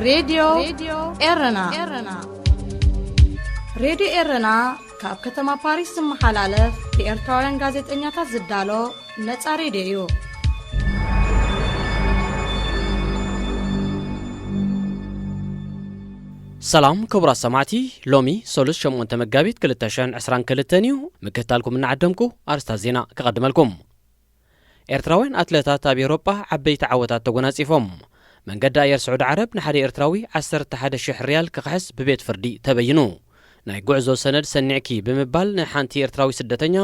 ሬድዮ ኤረና። ሬድዮ ኤረና ካብ ከተማ ፓሪስ ዝመሓላለፍ ብኤርትራውያን ጋዜጠኛታት ዝዳሎ ነጻ ሬድዮ እዩ። ሰላም ክቡራት ሰማዕቲ፣ ሎሚ ሰሉስ ሸሞንተ መጋቢት ክልተ ሽሕን ዕስራን ክልተን እዩ። ምክትታልኩም እናዓደምኩ ኣርስታት ዜና ክቐድመልኩም። ኤርትራውያን ኣትለታት ኣብ ኤውሮጳ ዓበይቲ ዓወታት ተጎናጺፎም። መንገዲ ኣየር ስዑዲ ዓረብ ንሓደ ኤርትራዊ ዓሰርተ ሓደ ሽሕ ሪያል ክኽሕስ ብቤት ፍርዲ ተበይኑ። ናይ ጉዕዞ ሰነድ ሰኒዕኪ ብምባል ንሓንቲ ኤርትራዊ ስደተኛ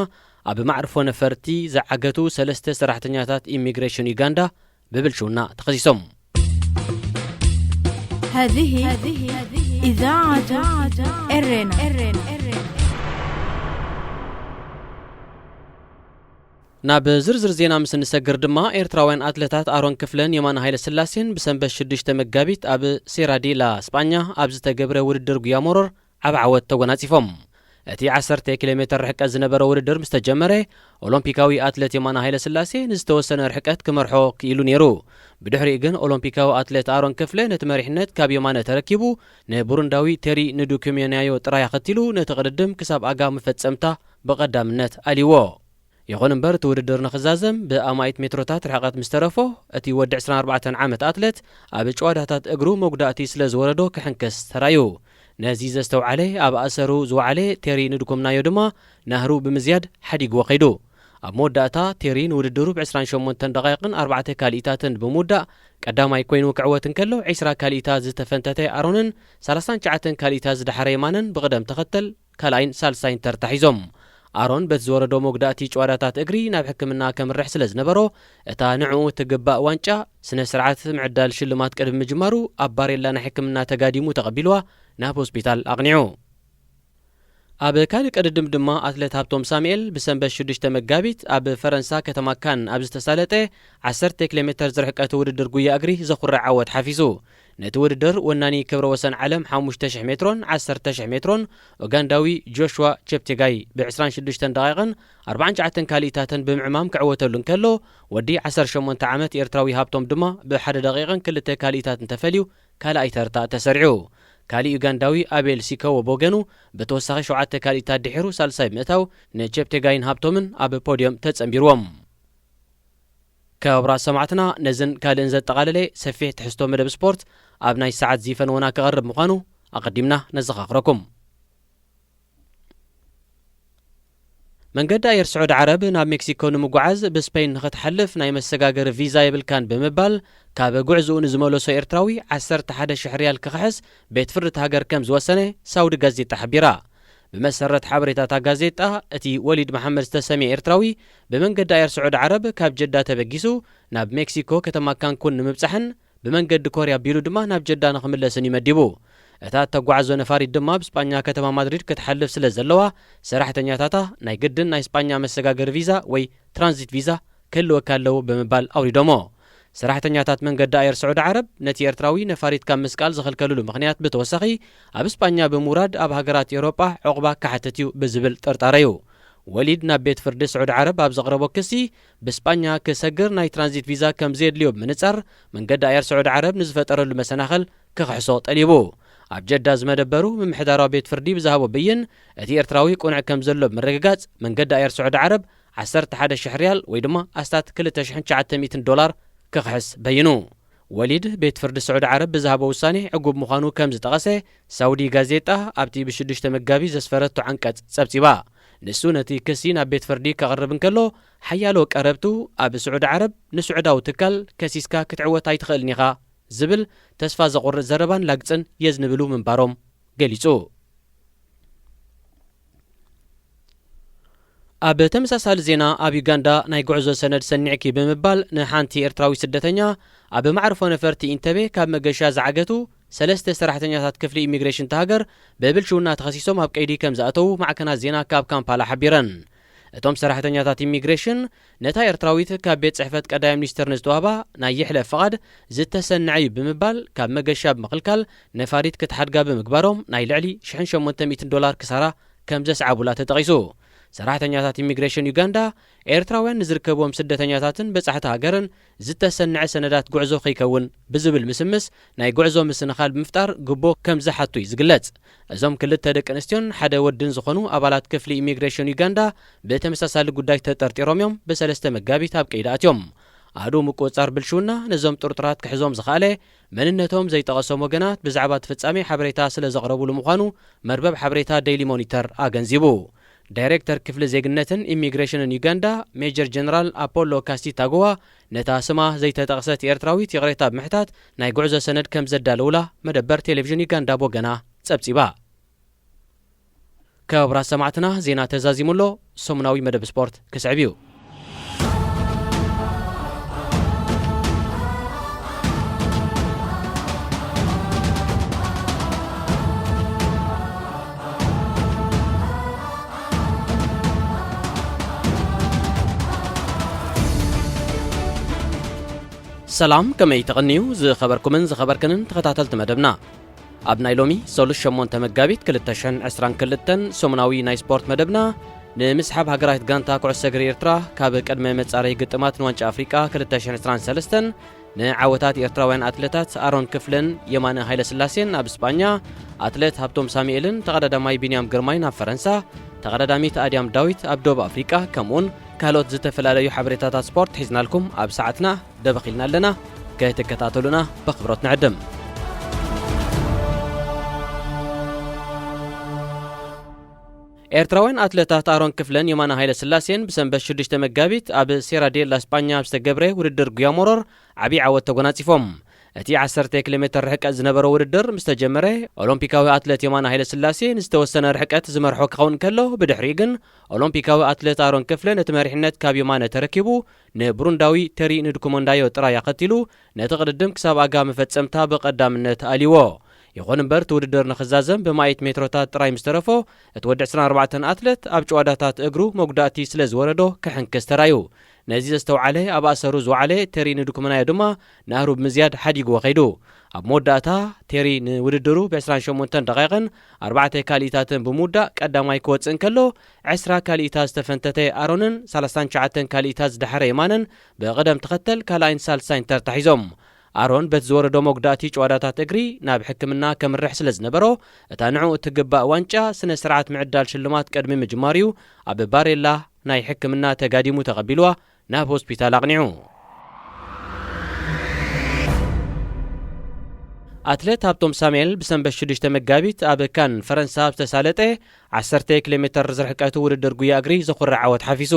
ኣብ ማዕርፎ ነፈርቲ ዝዓገቱ ሰለስተ ሰራሕተኛታት ኢሚግሬሽን ዩጋንዳ ብብልሽውና ተኸሲሶም። هذه إذاعة إرنا. ናብ ዝርዝር ዜና ምስ እንሰግር ድማ፣ ኤርትራውያን ኣትለታት ኣሮን ክፍለን የማነ ሃይለ ስላሴን ብሰንበት ሽዱሽተ መጋቢት ኣብ ሴራዴላ ስጳኛ ኣብ ዝተገብረ ውድድር ጉያ መሮር ዓቢ ዓወት ተጎናጺፎም። እቲ ዓሰርተ ኪሎ ሜተር ርሕቀት ዝነበረ ውድድር ምስ ተጀመረ፣ ኦሎምፒካዊ ኣትለት የማነ ሃይለ ስላሴ ንዝተወሰነ ርሕቀት ክመርሖ ክኢሉ ነይሩ። ብድሕሪኡ ግን ኦሎምፒካዊ ኣትለት ኣሮን ክፍለ ነቲ መሪሕነት ካብ የማነ ተረኪቡ፣ ንቡሩንዳዊ ቴሪ ንዱኩሜናዮ ጥራይ ኣኸቲሉ ነቲ ቅድድም ክሳብ ኣጋ መፈጸምታ ብቐዳምነት ኣልይዎ። ይኹን እምበር፣ እቲ ውድድር ንኽዛዘም ብኣማኢት ሜትሮታት ርሕቐት ምስ ተረፎ፣ እቲ ወዲ ዕስራን ኣርባዕተን ዓመት ኣትለት ኣብ ጭዋዳታት እግሩ መጉዳእቲ ስለ ዝወረዶ ክሕንከስ ተራእዩ። ነዚ ዘስተውዓለ ኣብ ኣሰሩ ዝወዓለ ቴሪ ንድኩምናዮ ድማ ናህሩ ብምዝያድ ሓዲግዎ ከይዱ። ኣብ መወዳእታ፣ ቴሪ ንውድድሩ ብዕስራን ሸሞንተን ደቓይቕን ኣርባዕተ ካልኢታትን ብምውዳእ ቀዳማይ ኮይኑ ክዕወት እንከሎ፣ ዒስራ ካልኢታት ዝተፈንተተ ኣሮንን ሰላሳን ትሽዓተን ካልኢታት ዝደሓረ የማነን ብቕደም ተኸተል ካልኣይን ሳልሳይን ተርታ ሒዞም። ኣሮን በቲ ዝወረዶ መጉዳእቲ ጭዋዳታት እግሪ ናብ ሕክምና ከምርሕ ስለ ዝነበሮ፣ እታ ንዕኡ ትግባእ ዋንጫ ስነ ስርዓት ምዕዳል ሽልማት ቅድሚ ምጅማሩ ኣብ ባሬላ ናይ ሕክምና ተጋዲሙ ተቐቢልዋ ናብ ሆስፒታል ኣቕኒዑ። ኣብ ካልእ ቅድድም ድማ ኣትሌት ሃብቶም ሳሙኤል ብሰንበት ሽዱሽተ መጋቢት ኣብ ፈረንሳ ከተማ ካን ኣብ ዝተሳለጠ ዓሰርተ ኪሎ ሜተር ዝርሕቀት ውድድር ጉያ እግሪ ዘኹርዕ ዓወት ሓፊሱ። ነቲ ውድድር ወናኒ ክብረ ወሰን ዓለም ሓሙሽተ ሽሕ ሜትሮን ዓሰርተ ሽሕ ሜትሮን ኡጋንዳዊ ጆሽዋ ቼፕቴጋይ ብ ዕስራን ሽዱሽተን ደቂቕን ኣርባዓን ትሽዓተን ካልኢታትን ብምዕማም ክዕወተሉ እንከሎ፣ ወዲ ዓሰርተ ሸሞንተ ዓመት ኤርትራዊ ሃብቶም ድማ ብሓደ ደቂቕን ክልተ ካልኢታትን ተፈልዩ ካልኣይ ተርታ ተሰሪዑ። ካሊእ ዩጋንዳዊ ኣቤል ሲኮዎ ቦገኑ ብተወሳኺ ሸውዓተ ካልኢታት ድሒሩ ሳልሳይ ብምእታው ንቼፕቴጋይን ሃብቶምን ኣብ ፖድዮም ተጸንቢርዎም። ክቡራት ሰማዕትና፣ ነዝን ካልእን ዘጠቓለለ ሰፊሕ ትሕዝቶ መደብ ስፖርት ኣብ ናይ ሰዓት ዚፈንወና ክቐርብ ምዃኑ ኣቐዲምና ነዘኻኽረኩም። መንገዲ ኣየር ስዑዲ ዓረብ ናብ ሜክሲኮ ንምጉዓዝ ብስፔን ንኽትሓልፍ ናይ መሰጋገሪ ቪዛ የብልካን ብምባል ካብ ጉዕዝኡ ንዝመለሶ ኤርትራዊ ዓሰርተ ሓደ ሽሕ ሪያል ክኽሕስ ቤት ፍርዲ እቲ ሃገር ከም ዝወሰነ ሳውዲ ጋዜጣ ሓቢራ። ብመሰረት ሓበሬታ እታ ጋዜጣ፣ እቲ ወሊድ መሓመድ ዝተሰምየ ኤርትራዊ ብመንገዲ ኣየር ስዑዲ ዓረብ ካብ ጀዳ ተበጊሱ ናብ ሜክሲኮ ከተማ ካንኩን ንምብጻሕን ብመንገዲ ኮርያ ኣቢሉ ድማ ናብ ጀዳ ንኽምለስን እዩ መዲቡ። እታ እተጓዕዞ ነፋሪት ድማ ብስጳኛ ከተማ ማድሪድ ክትሓልፍ ስለ ዘለዋ፣ ሰራሕተኛታታ ናይ ግድን ናይ ስጳኛ መሰጋገሪ ቪዛ ወይ ትራንዚት ቪዛ ክህልወካ ኣለዎ ብምባል ኣውሪዶሞ። ሰራሕተኛታት መንገዲ ኣየር ስዑዲ ዓረብ ነቲ ኤርትራዊ ነፋሪት ካብ ምስቃል ዝኸልከልሉ ምኽንያት ብተወሳኺ ኣብ ስጳኛ ብምውራድ ኣብ ሃገራት ኤውሮጳ ዕቑባ ክሓትት እዩ ብዝብል ጥርጣረ እዩ። ወሊድ ናብ ቤት ፍርዲ ስዑዲ ዓረብ ኣብ ዘቕረቦ ክሲ፣ ብስጳኛ ክሰግር ናይ ትራንዚት ቪዛ ከም ዘየድልዮ ብምንጻር፣ መንገዲ ኣየር ስዑዲ ዓረብ ንዝፈጠረሉ መሰናኽል ክኽሕሶ ጠሊቡ። ኣብ ጀዳ ዝመደበሩ ምምሕዳራዊ ቤት ፍርዲ ብዝሃቦ ብይን፣ እቲ ኤርትራዊ ቅኑዕ ከም ዘሎ ብምርግጋጽ፣ መንገዲ ኣየር ስዑዲ ዓረብ ዓሰርተ ሓደ ሽሕ ሪያል ወይ ድማ ኣስታት ክልተ ሽሕን ትሽዓተ ሚእትን ዶላር ክኽሕስ በይኑ። ወሊድ ቤት ፍርዲ ስዑዲ ዓረብ ብዝሃቦ ውሳኔ ዕጉብ ምዃኑ ከም ዝጠቐሰ ሳውዲ ጋዜጣ ኣብቲ ብሽዱሽተ መጋቢት ዘስፈረቶ ዓንቀጽ ጸብጺባ። ንሱ ነቲ ክሲ ናብ ቤት ፍርዲ ከቕርብ እንከሎ፣ ሓያሎ ቀረብቱ ኣብ ስዑዲ ዓረብ ንስዑዳዊ ትካል ከሲስካ ክትዕወት ኣይትኽእልን ኢኻ ዝብል ተስፋ ዘቑርጽ ዘረባን ላግጽን የዝንብሉ ምንባሮም ገሊጹ። ኣብ ተመሳሳሊ ዜና፣ ኣብ ዩጋንዳ ናይ ጉዕዞ ሰነድ ሰኒዕኪ ብምባል ንሓንቲ ኤርትራዊ ስደተኛ ኣብ ማዕርፎ ነፈርቲ ኢንተቤ ካብ መገሻ ዝዓገቱ ሰለስተ ሰራሕተኛታት ክፍሊ ኢሚግሬሽን እታ ሃገር ብብልሽውና ተኸሲሶም ኣብ ቀይዲ ከም ዝኣተዉ ማዕከናት ዜና ካብ ካምፓላ ሓቢረን። እቶም ሰራሕተኛታት ኢሚግሬሽን ነታ ኤርትራዊት ካብ ቤት ጽሕፈት ቀዳማይ ሚኒስተር ንዝተዋህባ ናይ ይሕለፍ ፍቓድ ዝተሰነዐ እዩ ብምባል ካብ መገሻ ብምኽልካል ነፋሪት ክትሓድጋ ብምግባሮም ናይ ልዕሊ ሽሕን ሸሞንተ ሚእትን ዶላር ክሳራ ከም ዘስዓቡላ ተጠቒሱ። ሰራሕተኛታት ኢሚግሬሽን ዩጋንዳ፣ ኤርትራውያን ንዝርከብዎም ስደተኛታትን በጻሕቲ ሃገርን ዝተሰንዐ ሰነዳት ጉዕዞ ከይከውን ብዝብል ምስምስ፣ ናይ ጉዕዞ ምስንኻል ብምፍጣር ግቦ ከም ዝሓቱ እዩ ዝግለጽ። እዞም ክልተ ደቂ ኣንስትዮን ሓደ ወድን ዝኾኑ ኣባላት ክፍሊ ኢሚግሬሽን ዩጋንዳ ብተመሳሳሊ ጉዳይ ተጠርጢሮም እዮም ብሰለስተ መጋቢት ኣብ ቀይዲ ኣትዮም። ኣሃዱ ምቁጽጻር ብልሽውና ነዞም ጥርጡራት ክሕዞም ዝኸኣለ፣ መንነቶም ዘይጠቐሶም ወገናት ብዛዕባ እቲ ፍጻሜ ሓበሬታ ስለ ዘቕረቡሉ ምዃኑ መርበብ ሓበሬታ ዴይሊ ሞኒተር ኣገንዚቡ። ዳይሬክተር ክፍሊ ዜግነትን ኢሚግሬሽንን ዩጋንዳ፣ ሜጀር ጀነራል ኣፖሎ ካሲታጎዋ፣ ነታ ስማ ዘይተጠቕሰት ኤርትራዊት ይቕሬታ ብምሕታት፣ ናይ ጉዕዞ ሰነድ ከም ዘዳለውላ መደበር ቴሌቪዥን ዩጋንዳ ብወገና ጸብጺባ። ክቡራት ሰማዕትና፣ ዜና ተዛዚሙ ኣሎ። ሰሙናዊ መደብ ስፖርት ክስዕብ እዩ። ሰላም፣ ከመይ ተቐንዩ ዝኸበርኩምን ዝኸበርክንን ተኸታተልቲ መደብና? ኣብ ናይ ሎሚ ሰሉስ ሸሞንተ መጋቢት ክልተ ሽሕን ዕስራን ክልተን ሰሙናዊ ናይ ስፖርት መደብና፣ ንምስሓብ ሃገራዊት ጋንታ ኩዕሶ እግሪ ኤርትራ ካብ ቅድመ መጻረዪ ግጥማት ንዋንጫ ኣፍሪቃ ክልተ ሽሕን ዕስራን ሰለስተን ንዓወታት ኤርትራውያን ኣትለታት ኣሮን ክፍለን የማነ ሃይለስላሴን ኣብ ስጳኛ፣ ኣትለት ሃብቶም ሳሙኤልን ተቐዳዳማይ ቢንያም ግርማይን ኣብ ፈረንሳ፣ ተቐዳዳሚት ኣድያም ዳዊት ኣብ ደቡብ ኣፍሪቃ፣ ከምኡውን ካልኦት ዝተፈላለዩ ሓበሬታታት ስፖርት ሒዝናልኩም ኣብ ሰዓትና ደበኺልና ኣለና። ክትከታተሉና ብኽብሮት ንዕድም። ኤርትራውያን ኣትለታት ኣሮን ክፍለን የማነ ሃይለስላሴን ብሰንበት ሽዱሽተ መጋቢት ኣብ ሴራ ዴላ ስጳኛ ኣብ ዝተገብረ ውድድር ጉያ ሞሮር ዓብዪ ዓወት ተጎናጺፎም። እቲ ዓሰርተ ኪሎ ሜትር ርሕቀት ዝነበሮ ውድድር ምስ ተጀመረ፣ ኦሎምፒካዊ ኣትለት የማነ ሃይለስላሴ ንዝተወሰነ ርሕቀት ዝመርሖ ክኸውን ከሎ፣ ብድሕሪኡ ግን ኦሎምፒካዊ ኣትለት ኣሮን ክፍለ ነቲ መሪሕነት ካብ የማነ ተረኪቡ፣ ንብሩንዳዊ ተሪ ንድኩመንዳዮ ጥራይ ኣኸቲሉ፣ ነቲ ቅድድም ክሳብ ኣጋ መፈጸምታ ብቐዳምነት ኣልይዎ። ይኹን እምበር፣ እቲ ውድድር ንኽዛዘም ብማኢት ሜትሮታት ጥራይ ምስ ተረፎ፣ እቲ ወዲ ዕስራን ኣርባዕተን ኣትለት ኣብ ጭዋዳታት እግሩ መጉዳእቲ ስለ ዝወረዶ ክሕንክስ ተራዩ። ነዚ ዘስተውዓለ ኣብ ኣሰሩ ዝወዓለ ቴሪ ንድኩመናዮ ድማ ናህሩ ብምዝያድ ሓዲግዎ ከይዱ። ኣብ መወዳእታ ቴሪ ንውድድሩ ብ ዕስራን ሸሞንተን ደቓይቕን ኣርባዕተ ካሊኢታትን ብምውዳእ ቀዳማይ ክወጽእ እንከሎ፣ ዕስራ ካሊኢታት ዝተፈንተተ ኣሮንን ሰላሳን ትሽዓተን ካሊኢታት ዝደሓረ የማነን ብቕደም ተኸተል ካልኣይን ሳልሳይን ተርታ ሒዞም። ኣሮን በቲ ዝወረዶ መጉዳእቲ ጭዋዳታት እግሪ ናብ ሕክምና ከምርሕ ስለ ዝነበሮ፣ እታ ንዕኡ እትግባእ ዋንጫ ስነ ስርዓት ምዕዳል ሽልማት ቅድሚ ምጅማሩ'ዩ ኣብ ባሬላ ናይ ሕክምና ተጋዲሙ ተቐቢልዋ ናብ ሆስፒታል ኣቕኒዑ። ኣትሌት ሃብቶም ሳሙኤል ብሰንበት ሽዱሽተ መጋቢት ኣብ ካን ፈረንሳ ኣብ ዝተሳለጠ ዓሰርተ ኪሎ ሜትር ዝርሕቀቱ ውድድር ጉያ እግሪ ዘኹርዕ ዓወት ሓፊሱ።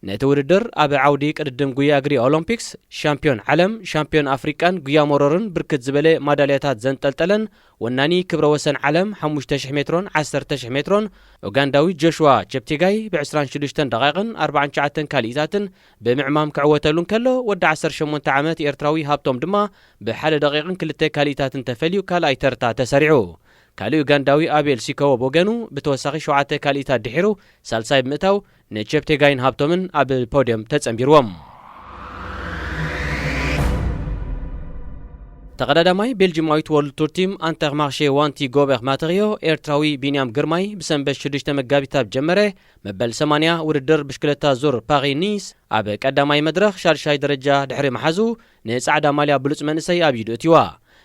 ነቲ ውድድር ኣብ ዓውዲ ቅድድም ጉያ እግሪ ኦሎምፒክስ፣ ሻምፒዮን ዓለም፣ ሻምፒዮን ኣፍሪቃን ጉያ መሮርን ብርክት ዝበለ ማዳልያታት ዘንጠልጠለን ወናኒ ክብረ ወሰን ዓለም ሓሙሽተ ሽሕ ሜትሮን ዓሰርተ ሽሕ ሜትሮን ኡጋንዳዊ ጆሽዋ ቸፕቴጋይ ብ ዕስራን ሽዱሽተን ደቓይቕን ኣርባዓን ትሽዓተን ካልኢታትን ብምዕማም ክዕወተሉ እንከሎ፣ ወዲ ዓሰርተ ሸሞንተ ዓመት ኤርትራዊ ሃብቶም ድማ ብሓደ ደቒቕን ክልተ ካልኢታትን ተፈልዩ ካልኣይ ተርታ ተሰሪዑ። ካልእ ኡጋንዳዊ ኣቤል ሲኮዎ ብወገኑ ብተወሳኺ ሸውዓተ ካልኢታት ድሒሩ ሳልሳይ ብምእታው ንቸፕቴጋይን ሃብቶምን ኣብ ፖድየም ተጸንቢርዎም። ተቐዳዳማይ ቤልጂማዊት ወርልድ ቱር ቲም ኣንተርማርሼ ዋንቲ ጎበኽ ማተኽዮ ኤርትራዊ ቢንያም ግርማይ ብሰንበት ሽዱሽተ መጋቢት ኣብ ጀመረ መበል ሰማንያ ውድድር ብሽክለታ ዙር ፓሪ ኒስ ኣብ ቀዳማይ መድረኽ ሻድሻይ ደረጃ ድሕሪ ምሓዙ ንጻዕዳ ማልያ ብሉጽ መንእሰይ ኣብ ኢዱ እትይዋ።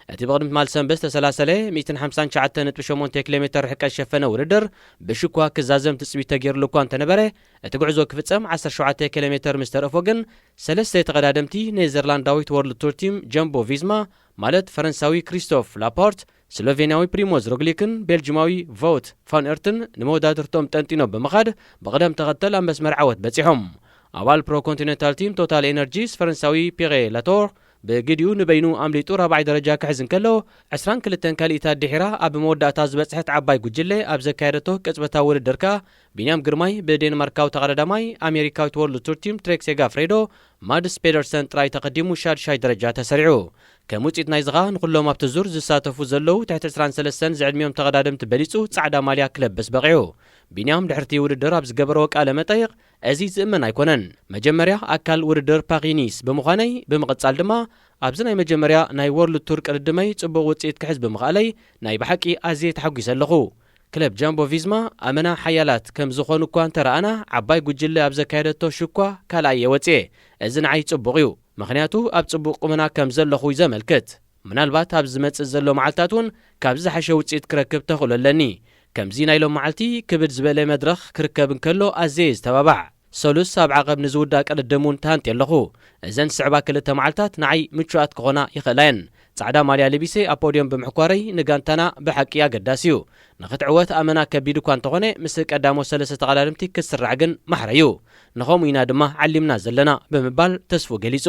እቲ ብቕድሚ ትማል ሰንበት ዝተሰላሰለ ሚእትን ሓምሳን ትሽዓተን ነጥቢ ሸሞንተ ኪሎ ሜትር ርሕቀት ዝሸፈነ ውድድር ብሽኳ ክዛዘም ትጽቢት ተገይሩሉ እኳ እንተነበረ፣ እቲ ጉዕዞ ክፍጸም ዓሰርተ ሸውዓተ ኪሎ ሜትር ምስ ተረፎ ግን ሰለስተ ተቐዳደምቲ ኔዘርላንዳዊት ወርልድ ቱር ቲም ጀምቦ ቪዝማ ማለት ፈረንሳዊ ክሪስቶፍ ላፖርት፣ ስሎቬንያዊ ፕሪሞዝ ሮግሊክን ቤልጂማዊ ቮውት ፋን ኤርትን ንመወዳድርቶም ጠንጢኖም ብምኻድ ብቕደም ተኸተል ኣብ መስመር ዓወት በጺሖም። ኣባል ፕሮ ኮንቲኔንታል ቲም ቶታል ኤነርጂስ ፈረንሳዊ ፒሬ ላቶር ብግዲኡ ንበይኑ ኣምሊጡ ራብዓይ ደረጃ ክሕዝ እንከሎ፣ ዕስራን ክልተን ካልኢታት ድሒራ ኣብ መወዳእታ ዝበጽሐት ዓባይ ጉጅለ ኣብ ዘካየደቶ ቅጽበታዊ ውድድር ከኣ ቢንያም ግርማይ ብዴንማርካዊ ተቐዳዳማይ ኣሜሪካዊት ወርልድ ቱር ቲም ትሬክ ሴጋፍሬዶ ማድስ ፔደርሰን ጥራይ ተቐዲሙ ሻድሻይ ደረጃ ተሰሪዑ። ከም ውጽኢት ናይዚ ኸኣ ንኹሎም ኣብቲ ዙር ዝሳተፉ ዘለዉ ትሕቲ ዕስራን ሰለስተን ዝዕድሚኦም ተቐዳደምቲ በሊጹ ጻዕዳ ማልያ ክለብስ በቒዑ። ቢንያም ድሕርቲ ውድድር ኣብ ዝገበሮ ቃለ መጠይቕ፣ እዚ ዝእመን ኣይኮነን። መጀመርያ ኣካል ውድድር ፓሪ ኒስ ብምዃነይ፣ ብምቕጻል ድማ ኣብዚ ናይ መጀመርያ ናይ ወርልድ ቱር ቅድድመይ ጽቡቕ ውጽኢት ክሕዝ ብምኽኣለይ ናይ ብሓቂ ኣዝየ ተሓጒሰ ኣለኹ። ክለብ ጃምቦ ቪዝማ ኣመና ሓያላት ከም ዝኾኑ እኳ እንተረኣና፣ ዓባይ ጉጅለ ኣብ ዘካየደቶ ሽኳ ካልኣይ እየ ወጽኤ። እዚ ንዓይ ጽቡቕ እዩ፣ ምኽንያቱ ኣብ ጽቡቕ ቁመና ከም ዘለኹ እዩ ዘመልክት። ምናልባት ኣብ ዝመጽእ ዘሎ መዓልታት እውን ካብ ዝሓሸ ውጽኢት ክረክብ ተኽእሎ ኣለኒ። ከምዚ ናይ ሎም መዓልቲ ክብድ ዝበለ መድረኽ ክርከብ እንከሎ ኣዝየ እየ ዝተባባዕ። ሰሉስ ኣብ ዓቐብ ንዝውዳእ ቅድድም እውን ተሃንጥየ ኣለኹ። እዘን ዝስዕባ ክልተ መዓልታት ንዓይ ምቹኣት ክኾና ይኽእላ እየን። ጻዕዳ ማልያ ለቢሰ ኣብ ፖድዮም ብምሕኳረይ ንጋንታና ብሓቂ ኣገዳሲ እዩ። ንኽትዕወት ኣመና ከቢድ እኳ እንተኾነ፣ ምስ ቀዳሞት ሰለስተ ተቐዳደምቲ ክትስራዕ ግን ማሕረ እዩ። ንኸምኡ ኢና ድማ ዓሊምና ዘለና ብምባል ተስፍኡ ገሊጹ።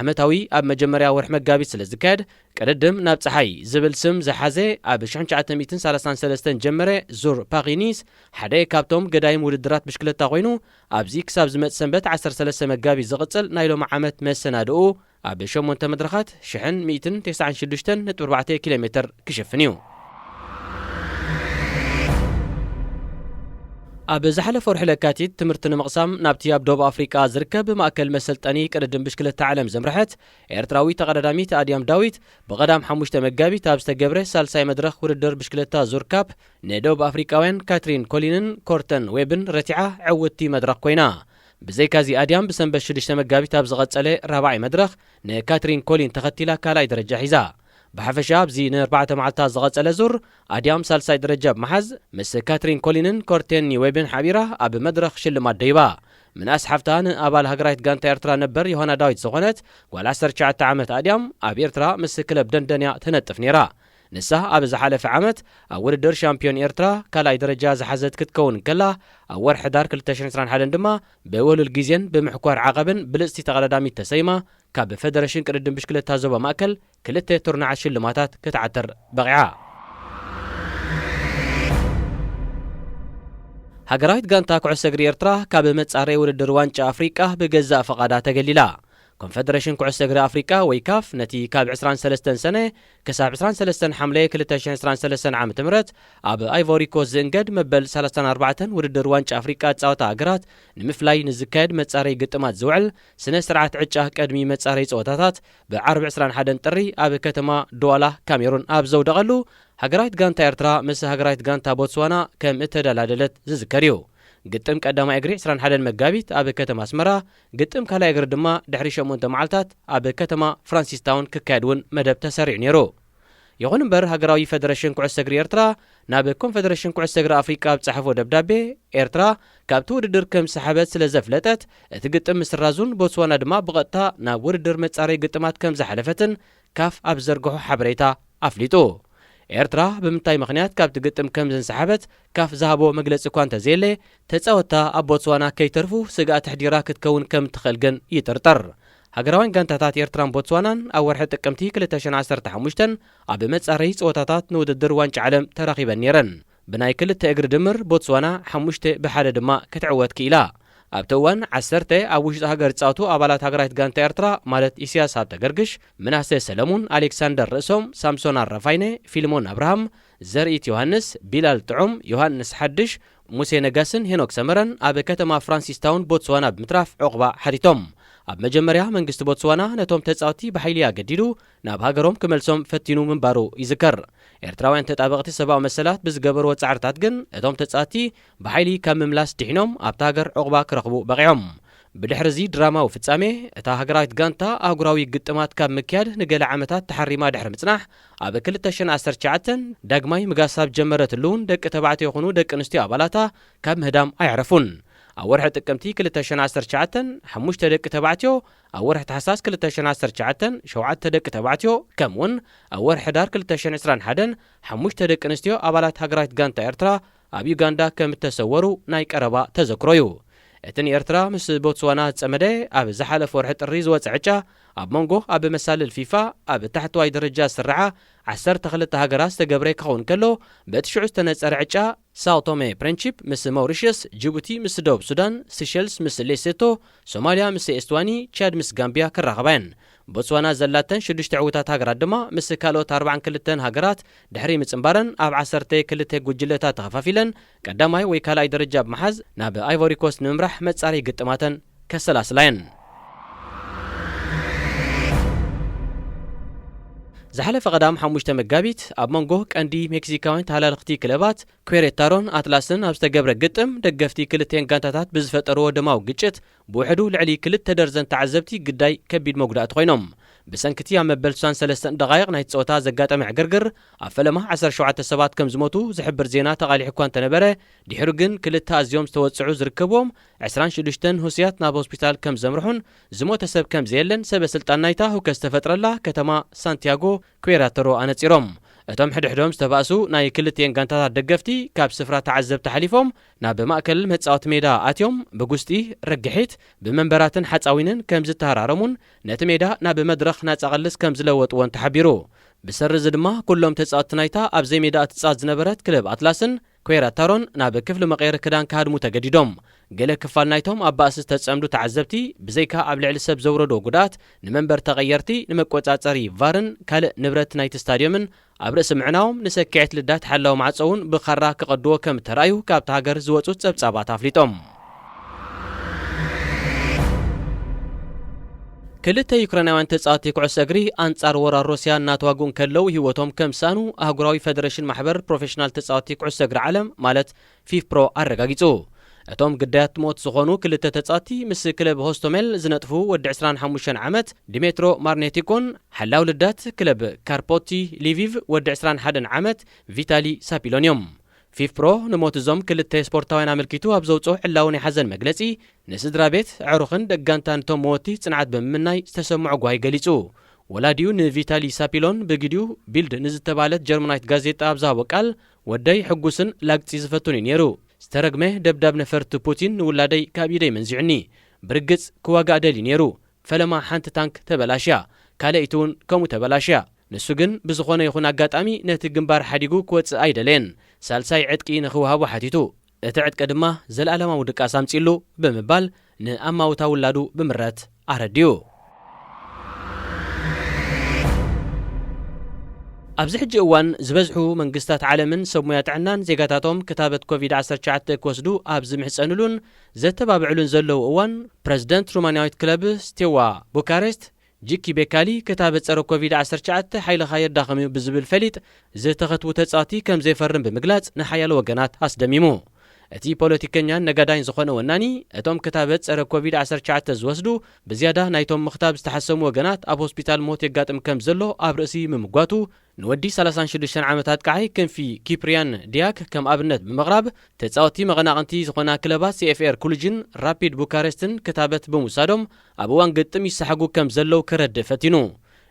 ዓመታዊ ኣብ መጀመርያ ወርሒ መጋቢት ስለ ዝካየድ፣ ቅድድም ናብ ጸሓይ ዝብል ስም ዝሓዘ ኣብ ሺሕ ትሽዓተ ሚእትን ሰላሳን ሰለስተን ጀመረ ዙር ፓሪስ ኒስ ሓደ ካብቶም ገዳይም ውድድራት ብሽክለታ ኮይኑ፣ ኣብዚ ክሳብ ዝመጽእ ሰንበት ዓሰርተ ሰለስተ መጋቢት ዝቕጽል ናይ ሎሚ ዓመት መሰናድኡ ኣብ ሸሞንተ መድረኻት ሽሕን ሚእትን ተስዓን ሽዱሽተን ነጥቢ ኣርባዕተ ኪሎ ሜትር ክሽፍን እዩ። ኣብ ዝሓለፈ ወርሒ ለካቲት ትምህርቲ ንምቕሳም ናብቲ ኣብ ደቡብ ኣፍሪቃ ዝርከብ ማእከል መሰልጠኒ ቅድድም ብሽክለታ ዓለም ዘምርሐት ኤርትራዊት ተቐዳዳሚት ኣድያም ዳዊት ብቐዳም ሓሙሽተ መጋቢት ኣብ ዝተገብረ ሳልሳይ መድረኽ ውድድር ብሽክለታ ዙር ካፕ ንደቡብ ኣፍሪቃውያን ካትሪን ኮሊንን ኮርተን ዌብን ረቲዓ ዕውትቲ መድረኽ ኮይና። ብዘይካዚ ኣድያም ብሰንበት ሽዱሽተ መጋቢት ኣብ ዝቐጸለ ራብዓይ መድረኽ ንካትሪን ኮሊን ተኸቲላ ካልኣይ ደረጃ ሒዛ። ብሓፈሻ ኣብዚ ንኣርባዕተ መዓልታት ዝቐጸለ ዙር ኣድያም ሳልሳይ ደረጃ ብምሓዝ ምስ ካትሪን ኮሊንን ኮርቴኒ ዌብን ሓቢራ ኣብ መድረኽ ሽልማት ደይባ። ምንኣስ ሓፍታ ንኣባል ሃገራዊት ጋንታ ኤርትራ ነበር ዮሃና ዳዊት ዝኾነት ጓል ዓሰርተ ትሽዓተ ዓመት ኣድያም ኣብ ኤርትራ ምስ ክለብ ደንደንያ ትነጥፍ ነይራ። ንሳ ኣብ ዝሓለፈ ዓመት ኣብ ውድድር ሻምፒዮን ኤርትራ ካልኣይ ደረጃ ዝሓዘት ክትከውን እንከላ፣ ኣብ ወርሒ ሕዳር ክልተ ሽሕን ዕስራን ሓደን ድማ ብወሉል ግዜን ብምሕኳር ዓቐብን ብልጽቲ ተቐዳዳሚት ተሰይማ ካብ ፈደረሽን ቅድድም ብሽክለታ ዞባ ማእከል ክልተ ቶርናዓት ሽልማታት ክትዓትር በቒዓ። ሃገራዊት ጋንታ ኩዕሶ እግሪ ኤርትራ ካብ መጻረይ ውድድር ዋንጫ ኣፍሪቃ ብገዛእ ፈቓዳ ተገሊላ። ኮንፈደረሽን ኩዕሶ እግሪ ኣፍሪቃ ወይ ካፍ ነቲ ካብ ዕስራን ሰለስተን ሰነ ክሳብ ዕስራን ሰለስተን ሓምለ ክልተ ሽሕን ዕስራን ሰለስተን ዓመተ ምህረት ኣብ ኣይቮሪ ኮስት ዝእንገድ መበል ሰላሳን ኣርባዕተን ውድድር ዋንጫ ኣፍሪቃ ጸወታ ሃገራት ንምፍላይ ንዝካየድ መጻረይ ግጥማት ዝውዕል ስነ ስርዓት ዕጫ ቅድሚ መጻረይ ጸወታታት ብዓርቢ ዕስራን ሓደን ጥሪ ኣብ ከተማ ዱዋላ ካሜሩን ኣብ ዘውደቐሉ፣ ሃገራዊት ጋንታ ኤርትራ ምስ ሃገራዊት ጋንታ ቦትስዋና ከም እተደላደለት ዝዝከር እዩ። ግጥም ቀዳማይ እግሪ ዕስራን ሓደን መጋቢት ኣብ ከተማ ኣስመራ፣ ግጥም ካልኣይ እግሪ ድማ ድሕሪ ሸሞንተ መዓልታት ኣብ ከተማ ፍራንሲስታውን ክካየድ እውን መደብ ተሰሪዑ ነይሩ። ይኹን እምበር፣ ሃገራዊ ፈደረሽን ኩዕሶ እግሪ ኤርትራ ናብ ኮንፈደረሽን ኩዕሶ እግሪ ኣፍሪቃ ኣብ ጸሓፎ ደብዳቤ፣ ኤርትራ ካብቲ ውድድር ከም ዝሰሓበት ስለ ዘፍለጠት፣ እቲ ግጥም ምስራዙን ቦትስዋና ድማ ብቐጥታ ናብ ውድድር መጻረይ ግጥማት ከም ዝሓለፈትን ካፍ ኣብ ዘርግሖ ሓበሬታ ኣፍሊጡ። ኤርትራ ብምንታይ ምኽንያት ካብቲ ግጥም ከም ዝንሰሓበት ካፍ ዝሃቦ መግለጺ እኳ እንተዘየለ፣ ተጻወትታ ኣብ ቦትስዋና ከይተርፉ ስግኣት ኣሕዲራ ክትከውን ከም ትኽእል ግን ይጥርጠር። ሃገራውያን ጋንታታት ኤርትራን ቦትስዋናን ኣብ ወርሒ ጥቅምቲ ክልተ ሽሕን ዓሰርተ ሓሙሽተን ኣብ መጻረዪ ጸወታታት ንውድድር ዋንጫ ዓለም ተራኺበን ነይረን። ብናይ ክልተ እግሪ ድምር ቦትስዋና ሓሙሽተ ብሓደ ድማ ክትዕወት ክኢላ። ኣብቲ እዋን ዓሰርተ ኣብ ውሽጢ ሃገር ዝጻወቱ ኣባላት ሃገራዊት ጋንታ ኤርትራ ማለት ኢሳያስ ሃብተገርግሽ፣ ምናሴ ሰለሙን፣ ኣሌክሳንደር ርእሶም፣ ሳምሶን ኣረፋይነ፣ ፊልሞን ኣብርሃም፣ ዘርኢት ዮሃንስ፣ ቢላል ጥዑም፣ ዮሃንስ ሓድሽ፣ ሙሴ ነጋስን ሄኖክ ሰመረን ኣብ ከተማ ፍራንሲስታውን ቦትስዋና ብምትራፍ ዑቕባ ሓቲቶም። ኣብ መጀመርያ መንግስቲ ቦትስዋና ነቶም ተጻወትቲ ብሓይሊ ኣገዲዱ ናብ ሃገሮም ክመልሶም ፈቲኑ ምንባሩ ይዝከር። ኤርትራውያን ተጣበቕቲ ሰብኣዊ መሰላት ብዝገበርዎ ጻዕርታት ግን እቶም ተጻወትቲ ብሓይሊ ካብ ምምላስ ድሒኖም ኣብታ ሃገር ዑቕባ ክረኽቡ በቒዖም። ብድሕሪ እዚ ድራማዊ ፍጻሜ፣ እታ ሃገራዊት ጋንታ ኣህጉራዊ ግጥማት ካብ ምክያድ ንገለ ዓመታት ተሓሪማ ድሕሪ ምጽናሕ፣ ኣብ ክልተ ሽሕን ዓሰርተ ትሽዓተን ዳግማይ ምጋስ ኣብ ጀመረትሉ እውን ደቂ ተባዕትዮ ይኹኑ ደቂ ኣንስትዮ ኣባላታ ካብ ምህዳም ኣየዕረፉን። ኣብ ወርሒ ጥቅምቲ ክልተ ሽሕን ዓሰርተ ትሽዓተን ሓሙሽተ ደቂ ተባዕትዮ፣ ኣብ ወርሒ ታሕሳስ ክልተ ሽሕን ዓሰርተ ትሽዓተን ሸውዓተ ደቂ ተባዕትዮ፣ ከምኡውን ኣብ ወርሒ ሕዳር ክልተ ሽሕን ዕስራን ሓደን ሓሙሽተ ደቂ ኣንስትዮ ኣባላት ሃገራዊት ጋንታ ኤርትራ ኣብ ዩጋንዳ ከም እተሰወሩ ናይ ቀረባ ተዘክሮ እዩ። እቲ ንኤርትራ ምስ ቦትስዋና ዝጸመደ ኣብ ዝሓለፈ ወርሒ ጥሪ ዝወጸ ዕጫ፣ ኣብ መንጎ ኣብ መሳልል ፊፋ ኣብ ታሕተዋይ ደረጃ ዝስርዓ ዓሰርተ ክልተ ሃገራት ዝተገብረ ክኸውን ከሎ፣ በቲ ሽዑ ዝተነጸረ ዕጫ ሳኦ ቶሜ ፕሪንቺፕ ምስ ማውሪሽስ፣ ጅቡቲ ምስ ደቡብ ሱዳን፣ ሲሸልስ ምስ ሌሴቶ፣ ሶማልያ ምስ ኤስትዋኒ፣ ቻድ ምስ ጋምቢያ ክራኸባ እየን። ቦትስዋና ዘላተን ሽዱሽተ ዕዉታት ሃገራት ድማ ምስ ካልኦት ኣርባዓን ክልተን ሃገራት ድሕሪ ምጽንባረን ኣብ ዓሰርተ ክልተ ጉጅለታት ተኸፋፊለን ቀዳማይ ወይ ካልኣይ ደረጃ ብምሓዝ ናብ ኣይቮሪ ኮስት ንምምራሕ መጻረይ ግጥማተን ከሰላስላ እየን። ዝሓለፈ ቀዳም ሓሙሽተ መጋቢት ኣብ መንጎ ቀንዲ ሜክሲካውያን ተሃላልኽቲ ክለባት ኩዌሬታሮን ኣትላስን ኣብ ዝተገብረ ግጥም፣ ደገፍቲ ክልቲኤን ጋንታታት ብዝፈጠርዎ ደማዊ ግጭት ብውሕዱ ልዕሊ ክልተ ደርዘን ተዓዘብቲ ግዳይ ከቢድ መጉዳእቲ ኮይኖም። ብሰንኪ እቲ ኣብ መበል ስሳን ሰለስተን ደቓይቕ ናይቲ ጸወታ ዘጋጠመ ዕግርግር፣ ኣብ ፈለማ ዓሰርተ ሸውዓተ ሰባት ከም ዝሞቱ ዝሕብር ዜና ተቓሊሑ እኳ እንተነበረ፣ ድሒሩ ግን ክልተ ኣዝዮም ዝተወጽዑ ዝርከብዎም ዕስራን ሽዱሽተን ህሱያት ናብ ሆስፒታል ከም ዘምርሑን ዝሞተ ሰብ ከም ዘየለን ሰበ ስልጣን ናይታ ህውከት ዝተፈጥረላ ከተማ ሳንቲያጎ ኩዌራተሮ ኣነጺሮም። እቶም ሕድሕዶም ዝተባእሱ ናይ ክልቲኤን ጋንታታት ደገፍቲ ካብ ስፍራ ተዓዘብቲ ሓሊፎም ናብ ማእከል መጻወቲ ሜዳ ኣትዮም፣ ብጉስጢ፣ ርግሒት፣ ብመንበራትን ሓጻዊንን ከም ዝተሃራረሙን ነቲ ሜዳ ናብ መድረኽ ናጻ ቅልስ ከም ዝለወጥዎን ተሓቢሩ። ብሰሪ እዚ ድማ ኩሎም ተጻወትቲ ናይታ ኣብ ዘይሜዳ ትጻወት ዝነበረት ክለብ ኣትላስን ኩዌራታሮን ናብ ክፍሊ መቐየሪ ክዳን ክሃድሙ ተገዲዶም። ገለ ክፋል ናይቶም ኣብ ባእሲ ዝተጸምዱ ተዓዘብቲ፣ ብዘይካ ኣብ ልዕሊ ሰብ ዘውረዶ ጉድኣት፣ ንመንበር ተቐየርቲ፣ ንመቆጻጸሪ ቫርን ካልእ ንብረት ናይቲ ስታድዮምን ኣብ ርእሲ ምዕናዎም፣ ንሰኪዐት ልዳት ሓላዊ ማዕጾ እውን ብኻራ ክቐድዎ ከም እተራእዩ ካብታ ሃገር ዝወጹ ጸብጻባት ኣፍሊጦም። ክልተ ዩክሬናውያን ተጻወትቲ ኩዕሶ እግሪ ኣንጻር ወራር ሩስያ እናተዋግኡ እንከለዉ ህይወቶም ከም ዝሰኣኑ ኣህጉራዊ ፈደረሽን ማሕበር ፕሮፌሽናል ተጻወትቲ ኩዕሶ እግሪ ዓለም ማለት ፊፍፕሮ ኣረጋጊጹ። እቶም ግዳያት ሞት ዝኾኑ ክልተ ተጻወትቲ ምስ ክለብ ሆስቶሜል ዝነጥፉ ወዲ ዕስራን ሓሙሽተን ዓመት ዲሜትሮ ማርኔቲኮን ሓላው ልዳት ክለብ ካርፖቲ ሊቪቭ ወዲ ዕስራን ሓደን ዓመት ቪታሊ ሳፒሎን እዮም። ፊፍፕሮ ንሞት እዞም ክልተ ስፖርታውያን ኣመልኪቱ ኣብ ዘውጽኦ ዕላዊ ናይ ሓዘን መግለጺ፣ ንስድራ ቤት፣ ኣዕሩኽን ደጋንታን እቶም መወቲ ጽንዓት ብምምናይ ዝተሰምዖ ጓሂ ገሊጹ። ወላዲኡ ንቪታሊ ሳፒሎን ብግዲኡ ቢልድ ንዝተባህለት ጀርመናዊት ጋዜጣ ኣብ ዝሃቦ ቃል፣ "ወደይ ሕጉስን ላግጺ ዝፈቱን እዩ ነይሩ። ዝተረግመ ደብዳብ ነፈርቲ ፑቲን ንውላደይ ካብ ኢደይ መንዚዑኒ። ብርግጽ ክዋጋእ ደልዩ ነይሩ። ፈለማ ሓንቲ ታንክ ተበላሽያ፣ ካልኣይቲ እውን ከምኡ ተበላሽያ። ንሱ ግን ብዝኾነ ይኹን ኣጋጣሚ ነቲ ግንባር ሓዲጉ ክወጽእ ኣይደለየን። ሳልሳይ ዕጥቂ ንኽወሃቦ ሓቲቱ። እቲ ዕጥቂ ድማ ዘለኣለማዊ ድቃስ ኣምጺሉ" ብምባል ንኣማውታ ውላዱ ብምረት ኣረዲኡ። ኣብዚ ሕጂ እዋን ዝበዝሑ መንግስታት ዓለምን ሰብ ሞያ ጥዕናን ዜጋታቶም ክታበት ኮቪድ ዓሰርተ ትሽዓተ ክወስዱ ኣብ ዝምሕጸንሉን ዘተባብዕሉን ዘለዉ እዋን፣ ፕረዚደንት ሩማንያዊት ክለብ ስቴዋ ቡካሬስት ጂኪ ቤካሊ፣ ክታበት ጸረ ኮቪድ ዓሰርተ ትሽዓተ ሓይልኻ የዳኽም እዩ ብዝብል ፈሊጥ፣ ዝተኸትቡ ተጻወቲ ከም ዘይፈርም ብምግላጽ ንሓያሎ ወገናት ኣስደሚሙ። እቲ ፖለቲከኛን ነጋዳይን ዝኾነ ወናኒ፣ እቶም ክታበት ጸረ ኮቪድ ዓሰርተ ትሽዓተ ዝወስዱ፣ ብዝያዳ ናይቶም ምኽታብ ዝተሓሰሙ ወገናት ኣብ ሆስፒታል ሞት የጋጥም ከም ዘሎ ኣብ ርእሲ ምምጓቱ፣ ንወዲ ሰላሳን ሽዱሽተን ዓመት ኣጥቃዓይ ክንፊ ኪፕሪያን ዲያክ ከም ኣብነት ብምቕራብ፣ ተጻወቲ መቐናቕንቲ ዝኾና ክለባት ሲኤፍኤር ኩሉጅን ራፒድ ቡካሬስትን ክታበት ብምውሳዶም ኣብ እዋን ግጥም ይሰሓጉ ከም ዘለዉ ከረድእ ፈቲኑ።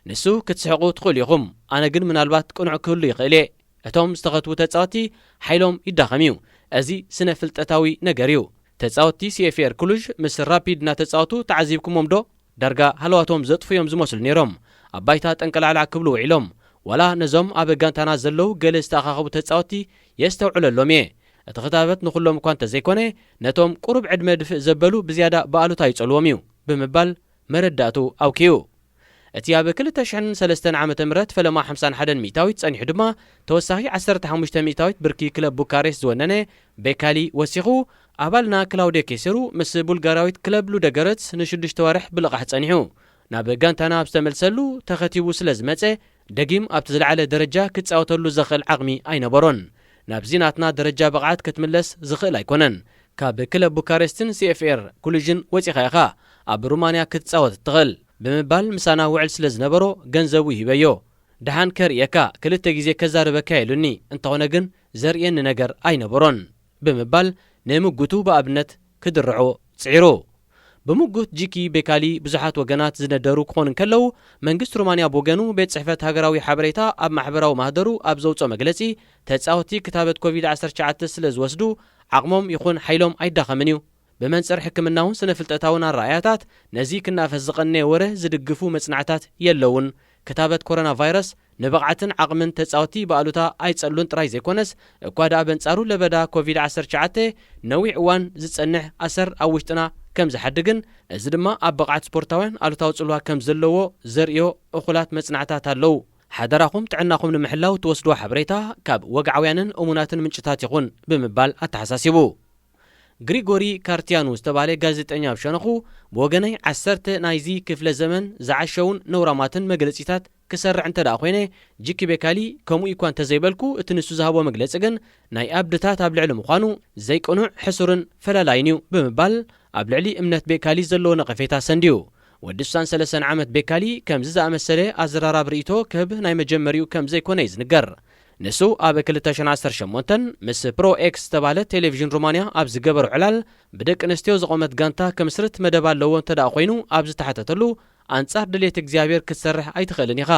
ንሱ፣ "ክትስሕቑ ትኽእሉ ኢኹም፣ ኣነ ግን ምናልባት ቅኑዕ ክህሉ ይኽእል እየ። እቶም ዝተኸትቡ ተጻወቲ ሓይሎም ይዳኸም እዩ። እዚ ስነ ፍልጠታዊ ነገር እዩ። ተጻወቲ ሲኤፍኤር ኩሉጅ ምስ ራፒድ እናተጻወቱ ተዓዚብኩሞም ዶ? ዳርጋ ሃለዋቶም ዘጥፉ እዮም ዝመስሉ ነይሮም። ኣብ ባይታ ጠንቀላዕላዕ ክብሉ ውዒሎም። ዋላ ነዞም ኣብ ጋንታና ዘለዉ ገለ ዝተኣኻኸቡ ተጻወቲ የስተውዕለሎም እየ። እቲ ክታበት ንኹሎም እኳ እንተዘይኮነ፣ ነቶም ቁሩብ ዕድመ ድፍእ ዘበሉ ብዝያዳ ብኣሉታ ይጸልዎም እዩ" ብምባል መረዳእቱ ኣውኪዩ። እቲ ኣብ ክልተ ሽሕን ሰለስተን ዓመተ ምህረት ፈለማ ሓምሳን ሓደን ሚእታዊት ጸኒሑ ድማ ተወሳኺ ዓሰርተ ሓሙሽተ ሚእታዊት ብርኪ ክለብ ቡካሬስት ዝወነነ ቤካሊ ወሲኹ፣ ኣባልና ክላውዴ ኬሴሩ ምስ ቡልጋርያዊት ክለብ ሉደገረትስ ንሽዱሽተ ዋርሕ ብልቓሕ ጸኒሑ። ናብ ጋንታና ኣብ ዝተመልሰሉ ተኸቲቡ ስለ ዝመጸ፣ ደጊም ኣብቲ ዝለዓለ ደረጃ ክጻወተሉ ዘኽእል ዓቕሚ ኣይነበሮን። ናብዚ ናትና ደረጃ ብቕዓት ክትምለስ ዝኽእል ኣይኮነን። ካብ ክለብ ቡካሬስትን ሲኤፍኤር ኩሉጅን ወጺኻ ኢኻ ኣብ ሩማንያ ክትጻወት እትኽእል ብምባል ምሳና ውዕል ስለ ዝነበሮ ገንዘቡ ሂበዮ። "ደሓን ከርእየካ፣ ክልተ ግዜ ከዛርበካ" ኢሉኒ። እንተኾነ ግን ዘርእየኒ ነገር ኣይነበሮን ብምባል ንምጉቱ ብኣብነት ክድርዖ ጽዒሩ። ብምጉት ጂኪ ቤካሊ ብዙሓት ወገናት ዝነደሩ ክኾኑ እንከለዉ፣ መንግስቲ ሩማንያ ብወገኑ ቤት ጽሕፈት ሃገራዊ ሓበሬታ ኣብ ማሕበራዊ ማህደሩ ኣብ ዘውጽኦ መግለጺ፣ ተጻወቲ ክታበት ኮቪድ ዓሰርተ ትሽዓተ ስለ ዝወስዱ ዓቕሞም ይኹን ሓይሎም ኣይዳኸምን እዩ። ብመንጽር ሕክምናውን ስነ ፍልጠታውን ኣረኣእያታት ነዚ ክናፈስ ዝቐነየ ወረ ዝድግፉ መጽናዕታት የለውን። ክታበት ኮሮና ቫይረስ ንብቕዓትን ዓቕምን ተጻወቲ ብኣሉታ ኣይጸሉን ጥራይ ዘይኮነስ፣ እኳ ደኣ በንጻሩ ለበዳ ኮቪድ ዓሰርተ ትሽዓተ ነዊሕ እዋን ዝጸንሕ ኣሰር ኣብ ውሽጥና ከም ዝሓድግን፣ እዚ ድማ ኣብ ብቕዓት ስፖርታውያን ኣሉታዊ ጽልዋ ከም ዘለዎ ዘርእዮ እኹላት መጽናዕታት ኣለዉ። ሓደራኹም ጥዕናኹም ንምሕላው ትወስድዎ ሓበሬታ ካብ ወግዓውያንን እሙናትን ምንጭታት ይኹን ብምባል ኣተሓሳሲቡ። ግሪጎሪ ካርቲያኑ ዝተባህለ ጋዜጠኛ ኣብ ሸነኹ፣ ብወገነይ ዓሰርተ ናይዚ ክፍለ ዘመን ዝዓሸውን ነውራማትን መግለጺታት ክሰርዕ እንተ ደኣ ኮይነ፣ ጂኪ ቤካሊ ከምኡ እኳ እንተዘይበልኩ፣ እቲ ንሱ ዝሃቦ መግለጺ ግን ናይ ኣብድታት ኣብ ልዕሊ ምዃኑ ዘይቅኑዕ፣ ሕሱርን ፈላላይን እዩ ብምባል ኣብ ልዕሊ እምነት ቤካሊ ዘለዎ ነቐፌታ ሰንድዩ። ወዲ ስሳን ሰለስተን ዓመት ቤካሊ ከምዚ ዝኣመሰለ ኣዘራራብ ርእይቶ ክህብ ናይ መጀመሪኡ ከም ዘይኮነ እዩ ዝንገር። ንሱ ኣብ ክልተ ሽሕን ዓሰርተ ሸሞንተን ምስ ፕሮ ኤክስ ዝተባህለ ቴሌቪዥን ሩማንያ ኣብ ዝገበሮ ዕላል፣ ብደቂ ኣንስትዮ ዝቖመት ጋንታ ክምስርት መደብ ኣለዎ እንተ ደኣ ኮይኑ ኣብ ዝተሓተተሉ፣ ኣንጻር ድሌት እግዚኣብሔር ክትሰርሕ ኣይትኽእልን ኢኻ።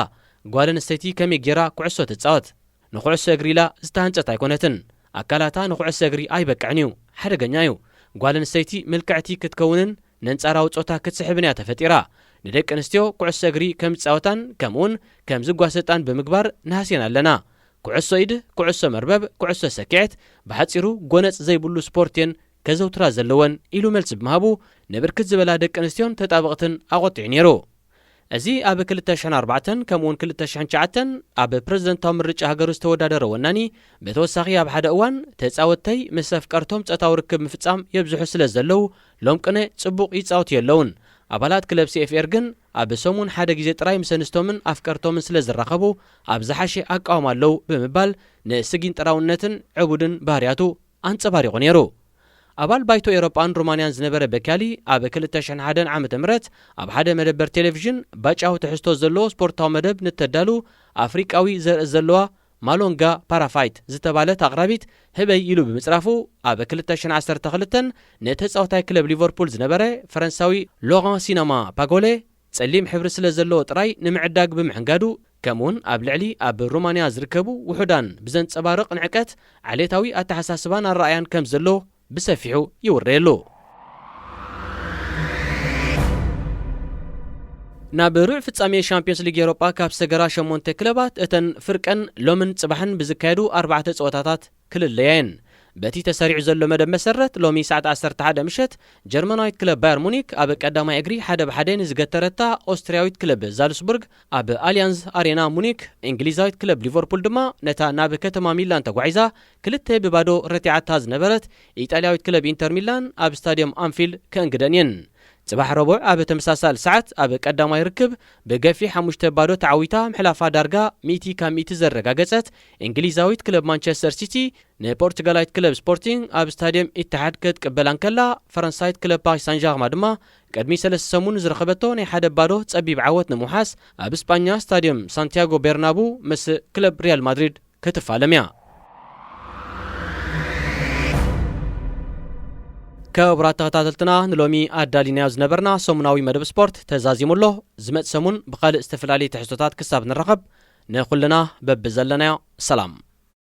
ጓል ኣንስተይቲ ከመይ ጌራ ኩዕሶ ትጻወት? ንኩዕሶ እግሪ ኢላ ዝተሃንጸት ኣይኮነትን። ኣካላታ ንኩዕሶ እግሪ ኣይበቅዕን እዩ። ሓደገኛ እዩ። ጓል ኣንስተይቲ ምልክዕቲ ክትከውንን ነንጻራዊ ጾታ ክትስሕብን እያ ተፈጢራ። ንደቂ ኣንስትዮ ኩዕሶ እግሪ ከም ዝጻወታን ከምኡውን ከም ዝጓሰጣን ብምግባር ንሃስየን ኣለና። ኩዕሶ ኢድ፣ ኩዕሶ መርበብ፣ ኩዕሶ ሰኪዐት፣ ብሓጺሩ ጎነጽ ዘይብሉ ስፖርት እየን ከዘውትራ ዘለወን ኢሉ መልሲ ብምሃቡ፣ ንብርክት ዝበላ ደቂ ኣንስትዮን ተጣበቕትን ኣቖጢዑ ነይሩ። እዚ ኣብ ክልተ ሽሕን ኣርባዕተን ከምኡውን ክልተ ሽሕን ትሽዓተን ኣብ ፕረዚደንታዊ ምርጫ ሃገሩ ዝተወዳደረ ወናኒ፣ ብተወሳኺ ኣብ ሓደ እዋን ተጻወትተይ ምስ ኣፍቀርቶም ጾታዊ ርክብ ምፍጻም የብዝሑ ስለ ዘለዉ፣ ሎም ቅነ ጽቡቕ ይጻወቱ የለውን። ኣባላት ክለብ ሲ ኤፍ ኤር ግን ኣብ ሰሙን ሓደ ግዜ ጥራይ ምስ ኣንስቶምን ኣፍቀርቶምን ስለ ዝራኸቡ፣ ኣብ ዝሓሸ ኣቃውማ ኣለዉ ብምባል ንስጊንጥራውነትን ዕቡድን ባህርያቱ ኣንጸባሪቑ ነይሩ። ኣባል ባይቶ ኤውሮጳን ሩማንያን ዝነበረ በካሊ፣ ኣብ ክልተ ሽሕን ሓደን ዓመተ ምህረት ኣብ ሓደ መደበር ቴሌቪዥን ባጫው ትሕዝቶ ዘለዎ ስፖርታዊ መደብ ንተዳሉ ኣፍሪቃዊ ዘርኢ ዘለዋ ማሎንጋ ፓራፋይት ዝተባለት ኣቕራቢት ህበይ ኢሉ ብምጽራፉ፣ ኣብ ክልተ ሽሕን ዓሰርተ ክልተን ንተጻዋታይ ክለብ ሊቨርፑል ዝነበረ ፈረንሳዊ ሎራን ሲነማ ፓጎሌ፣ ጸሊም ሕብሪ ስለ ዘለዎ ጥራይ ንምዕዳግ ብምሕንጋዱ፣ ከምኡውን ኣብ ልዕሊ ኣብ ሩማንያ ዝርከቡ ውሑዳን ብዘንጸባርቕ ንዕቀት ዓሌታዊ ኣተሓሳስባን ኣረኣያን ከም ዘሎ ብሰፊሑ ይውረየሉ። ናብ ሩዕ ፍጻሜ ሻምፒዮንስ ሊግ ኤውሮጳ ካብ ሰገራ ሸሞንተ ክለባት፣ እተን ፍርቀን ሎምን ጽባሕን ብዝካየዱ ኣርባዕተ ጸወታታት ክልለያ እየን። በቲ ተሰሪዑ ዘሎ መደብ መሰረት፣ ሎሚ ሰዓት ዓሰርተ ሓደ ምሸት፣ ጀርመናዊት ክለብ ባየር ሙኒክ ኣብ ቀዳማይ እግሪ ሓደ ብሓደ ንዝገተረታ ኦስትርያዊት ክለብ ዛልስቡርግ ኣብ ኣሊያንዝ ኣሬና ሙኒክ፣ እንግሊዛዊት ክለብ ሊቨርፑል ድማ ነታ ናብ ከተማ ሚላን ተጓዒዛ ክልተ ብባዶ ረቲዓታ ዝነበረት ኢጣልያዊት ክለብ ኢንተር ሚላን ኣብ ስታድዮም ኣንፊልድ ከእንግደን እየን። ጽባሕ ረቡዕ ኣብ ተመሳሳሊ ሰዓት ኣብ ቀዳማይ ርክብ ብገፊሕ ሓሙሽተ ባዶ ተዓዊታ ምሕላፋ ዳርጋ ሚእቲ ካብ ሚእቲ ዘረጋገጸት እንግሊዛዊት ክለብ ማንቸስተር ሲቲ ንፖርቱጋላዊት ክለብ ስፖርቲንግ ኣብ ስታድየም ኢትሓድ ክትቅበላ እንከላ፣ ፈረንሳይት ክለብ ፓሪስ ሳን ዣርማ ድማ ቅድሚ ሰለስተ ሰሙን ዝረኸበቶ ናይ ሓደ ባዶ ጸቢብ ዓወት ንምውሓስ ኣብ ስጳኛ ስታድየም ሳንቲያጎ ቤርናቡ ምስ ክለብ ሪያል ማድሪድ ክትፋለም እያ። ክቡራት ተኸታተልትና፣ ንሎሚ ኣዳሊናዮ ዝነበርና ሰሙናዊ መደብ ስፖርት ተዛዚሙ ኣሎ። ዝመጽእ ሰሙን ብኻልእ ዝተፈላለየ ትሕዝቶታት ክሳብ ንራኸብ፣ ንኹልና በብዘለናዮ ሰላም።